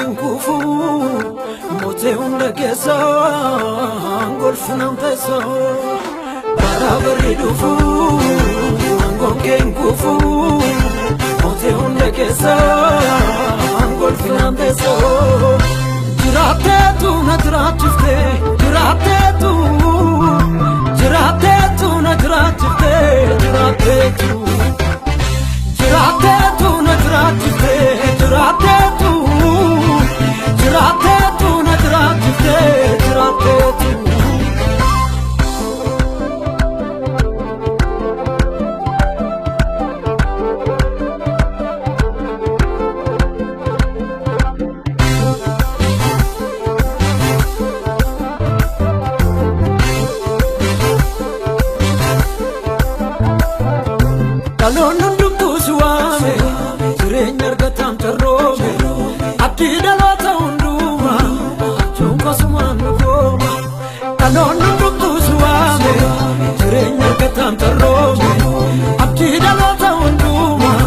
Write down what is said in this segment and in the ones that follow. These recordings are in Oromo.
keen kufu mootii hunda keessa golfinaan teessoo bara barri dhufu aangoon keen kufu mootii hunda keessa golfinaan teessoo jiraatteetu na jiraachifte jiraatteetu jiraatteetu na jiraachifte jiraatteetu jiraatteetu na jiraachifte jiraatteetu jiraatteetu na jiraachifte jiraatteetu. Dhaloonni hundumtuu si waame jireenya argataan carroome abdii dhaloota hundumaa abjuun kosumaan nu gooma. Dhaloonni hundumtuu si waame jireenya argataan carroome abdii dhaloota hundumaa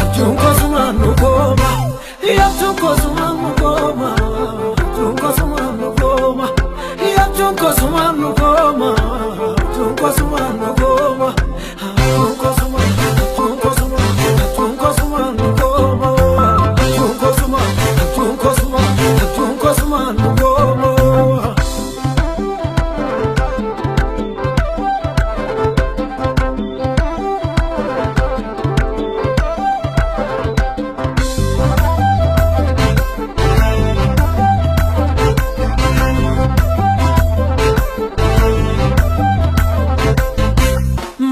abjuun kosumaan nu gooma. Abjuun kosumaan nu gooma. Abjuun kosumaan nu gooma. Abjuun kosumaan nu gooma. Abjuun kosumaan nu gooma. Abjuun kosumaan abjuun kosumaan abjuun kosumaan nu gooma. Abjuun kosumaan abjuun kosumaan abjuun kosumaan nu gooma.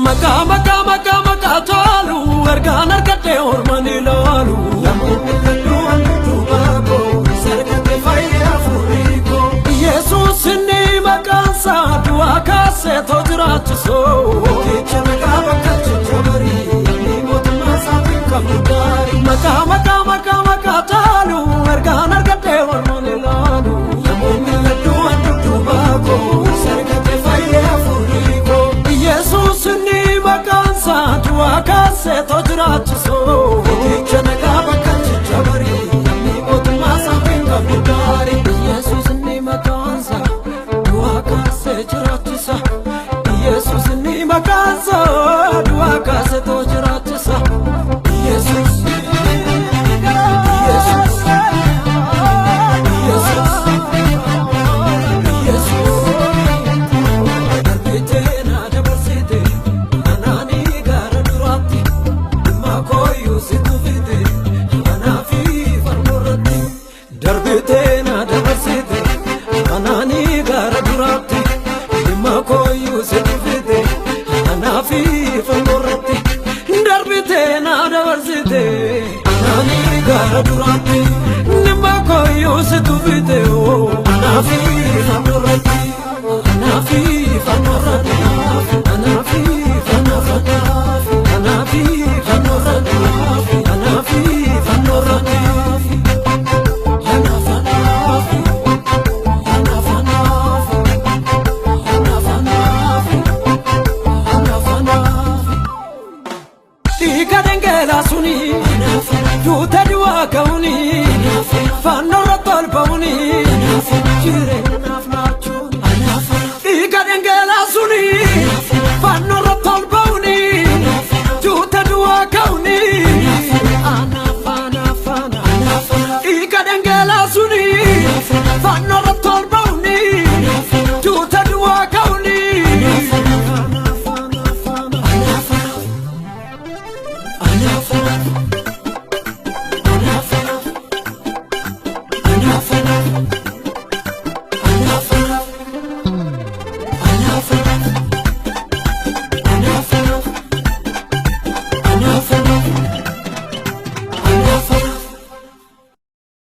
Maqaa maqaa maqaa maqaa tolu ergaan argadhee orman ilaalu. Namoonni hedduun dudduuba koo sargate fayyaa furii koo. Yesuus inni maqaansaa du'aa kaasee too jiraachisoo. Jecha maqaa bakka jajjabarii namni mootummaa isaatiin qabdu gaarii. Maqaa maqaa maqaa maqaa tolu ergaan argadhee orman ilaalu. Namoonni hedduun dudduuba koo sargate fayyaa furii koo. Yesuus inni maqaansaa du'aa kaasee too jiraachisoo. Jecha maqaa bakka jajjabarii namni mootummaa isaatiin qabdu gaarii. Yesuus inni maqaansaa du'aa kaasee jiraachisa. Yesuus inni maqaansaa du'aa kaasee too jiraachisa. Yesuus. Yesuus. Yesuus. Yesuus. Darbitee na dabarsite anaanii gara duraatti dhimma kooyyuu situ fide anaa fi farmoorratti. Darbitee na dabarsite anaanii gara duraatti dhimma kooyyuu situ fide anaa fi farmoorratti. Darbitee na dabarsite anaanii gara duraatti dhimma kooyyuu situ fide anaa fi farmoorratti. Anaa fi farmoorratti. Anaa fi farmoorratti. Anaa fi farmoorratti. Anaa fi farmoorratti. Anaaf anaaf anaaf anaaf anaaf anaaf anaaf anaaf. Dhiiga dhangalaasuuni duuta du'aa ka'uuni fannoo irratti ol ba'uuni jireenya naaf laachuuni. Dhiiga dhangalaasuuni fannoo irratti ol ba'uuni duuta du'aa ka'uuni anaaf anaaf anaaf. Dhiiga dhangalaasuuni fannoo irratti ol ba'uuni duuta du'aa ka'uuni anaaf anaaf anaaf anaaf anaaf.